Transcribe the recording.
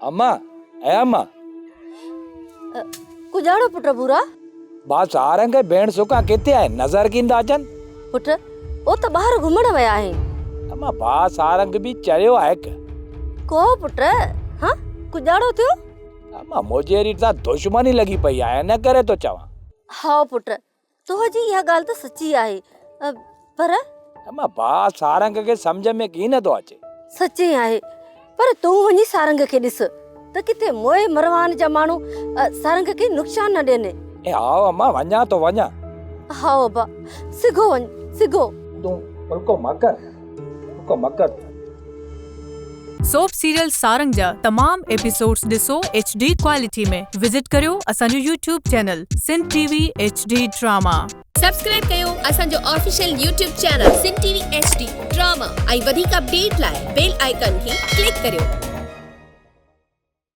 اما، اي اما. ڪڄاڻو پٽ ڀورا. ڀاء سارنگ ۽ ڀيڻ سکان ڪٿي آهن، نظر ڪين ٿا اچن؟ پٽ، او ته ٻاهر گهمڻ ويا آهن. اما، ڀاء سارنگ به چريو آهي ڪه؟ ڪو پٽ، ها ڪڄاڻو ٿيو؟ اما، منهنجي سان دشمني لڳي پئي آهي، ان ڪري ٿو چوان. هائو پٽ، تنهنجي اها ڳالهه ته سچي آهي پر. اما ڀاء سارنگ کي سمجهه ۾ ڪين ٿو اچي. سچي آهي پر تون وڃي سارنگ کي ڏس ته ڪٿي موئي مروان جا ماڻهو سارنگ کي نقصان نه ڏين. اي هائو اما وڃان ٿو وڃان. هائو ابا سگهو وڃ سگهو. تون الڪو مڪر الڪو مڪر. سوپ سيريل سارنگ جا تمام ايپيسوڊز ڏسو ايڇ ڊي ڪوالٽي ۾ وزٽ ڪريو اسان جو YouTube channel Sindh T V H D drama. Subscribe ڪيو اسان جو official YouTube channel Sindh T V H D drama ۽ وڌيڪ اپڊيٽ لاء بيل آئيڪان کي ڪلڪ ڪريو.